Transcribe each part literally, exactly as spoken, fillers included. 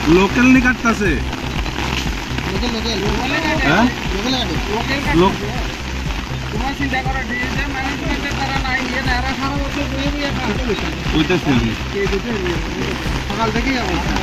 লোকাল নি কাটতাছে। Local, local. হ্যাঁ? লোকাল কাটে। লোক- তোমার চিন্তা করো, ডিজিটাল ম্যানেজমেন্টে তারা নাই, ইয়ে না, এরা সারা বছর বইয়ে বইয়ে খায়। ওইটাই সেম। সকাল থেকেই অবস্থা।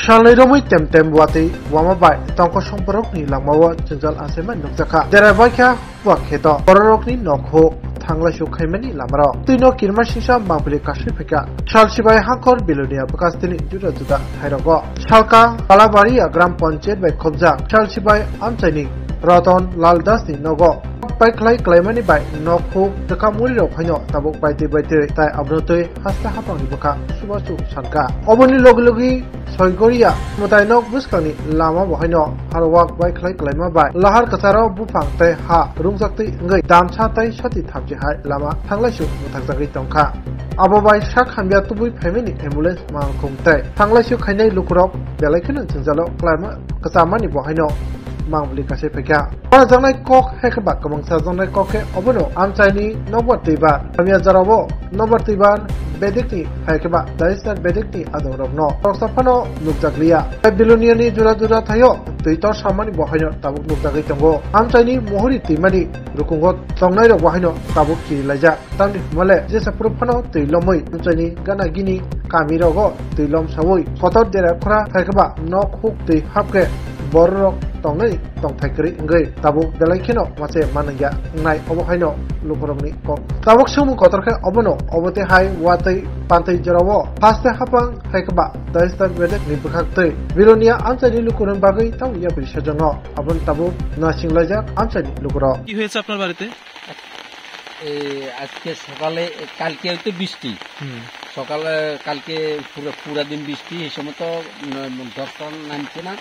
Salnwi romwi tem tem watwi wama bai tongkosong borokni langmao jwngjal achaima nukjakha. Jera baikha Wa kheto bororokni nokhuk thanglaisu khaimani lamarok twino kirmasingsa mangpili kasui phaikha. Salsibai Hangkhor Bilonia bwkha stini juda juda thairogo. Salka Kalabaria Gram Panchayat bai khobjak Salsibai amchaini Ratan Lal Dasni nogo paikhlai klaimani bai nokhuk twkam murirok haino tabuk baitwi baitwi tai abono twi haste hapangni bwkha subachu sankha. Oboni logi logi Soigoria mwtai nok bwskangni lama bo haino harwak bai khlai klaima bai lahar kwcharo buphang tei ha rungjaktwi wngwi damsa tei sati thamchi hai lama thanglaisu mwthakjagwi tongkha. Abo bai sak hamya tubui phaimani ambulance mangkhung tei thanglaisu khainai lukurok belai kheno jwngjalo klaima kwchamani bo haino mangpili kasai phaikha. Uanajaknai kok hai khe ba kwbangsa jaknai kok khe obono amchaini nokbar twibar hamya jorao nokbar twibar bedekni hai khe ba disaster bedekni adongrokno khoroksa phano nukjakliya. Biloniani jora jora thaio twi tor samani bo haino tabuk nukjagwi tongo. Amchaini mohori twimani rukungo tongnairok bo haino tabuk kirilaijak. Tamni hwnmale jesa phuru phano twi lomwi amchaini gana gini kamirogo twi lom saui kotor dera khura hai khe ba nok huk twi hap khe bororok tongnai tongthai kwrwi wngwi tabuk belai kheno mase manwngya wngnai obo haino lukurokni kok. Tabuk swngmung kotor khe obono obo tei hai watwi pantwi jorao haste hapang hai khe ba disaster bedekni bwkhak twi Bilonia amchaini lukurokni bagwi tamo yapri sajano aboni tabuk naisinglaijak amchaini lukurok. কি হয়েছে আপনার বাড়িতে? এই আজকে সকালে, কালকে হয়তো বৃষ্টি। হুম। সকালে, কালকে পুরো, পুরা দিন বৃষ্টি, এই সময় তো, উম, ঢস টস নামছে না।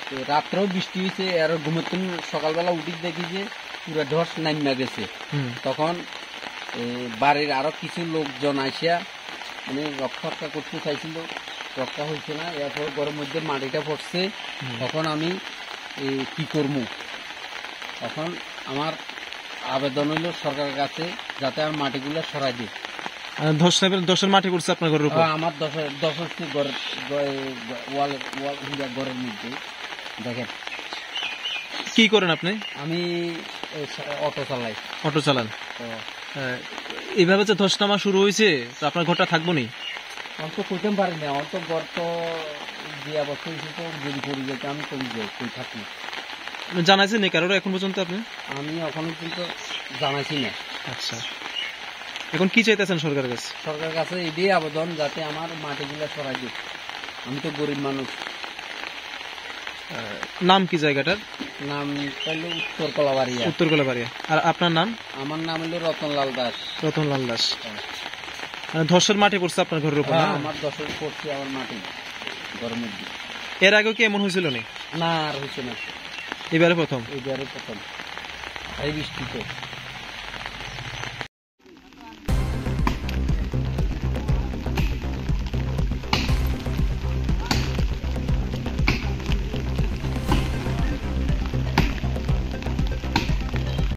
তো রাত্রেও বৃষ্টি হয়েছে, আর ঘুমের থেকে সকালবেলা উঠি দেখি যে পুরা ঢস নামিয়া গেছে। হুম। তখন এই বাড়ির আরো কিছু লোকজন আসিয়া মানে রক্ষা রক্ষা করতে চাইছিল, রক্ষা হয়েছে না। এরপর ঘরের মধ্যে মাটিটা পড়ছে, হুম। তখন আমি এই কি করবো, এখন আমার আবেদন হইলো সরকারের কাছে যাতে আমার মাটিগুলো সরাই দেয়। আহ, ধস নামের, ধসের মাটি পড়ছে আপনার ঘরের উপর? হ্যাঁ, আমার ধসের, ধস হচ্ছে ঘর, ঘ-, ওয়াল, ওয়াল, ইয়া, ঘরের মধ্যে। দেখেন। কি করেন আপনি? আমি এই সা-, অটো চালাই। অটো চালান? তো আহ, এইভাবে যে ধস নামা শুরু হয়েছে, তো আপনার ঘরটা থাকবো নি? আমি তো কইতাম পারি না, আমার তো ঘর তো যে অবস্থা হয়েছে তো যদি পড়ে যেত, আমি কই যাই, কই থাকি। আপনি জানাইছেন নি কারোর এখন পর্যন্ত আপনি? আমি এখনো পর্যন্ত জানাইছি না। আচ্ছা, এখন কি চাইতেছেন সরকারের কাছে? সরকারের কাছে এটাই আবেদন, যাতে আমার মাটিগুলো সরাই দিক, আমি তো গরিব মানুষ। আহ, নাম কি জায়গাটার? নাম হলো উত্তর কলাবাড়িয়া। উত্তর কলাবাড়িয়া। আর আপনার নাম? আমার নাম হলো রতনলাল দাস। রতনলাল দাস। হ্যাঁ। আহ, ধসের মাটি পড়ছে আপনার ঘরের উপর, হ্যাঁ, না? আমার ধসের পড়ছে আমার মাটি, ঘরের মধ্যে। এর আগেও কি এমন হয়েছিল নি? না, আর হয়েছে না। এবারে প্রথম? এবারে প্রথম। এই বৃষ্টিতে।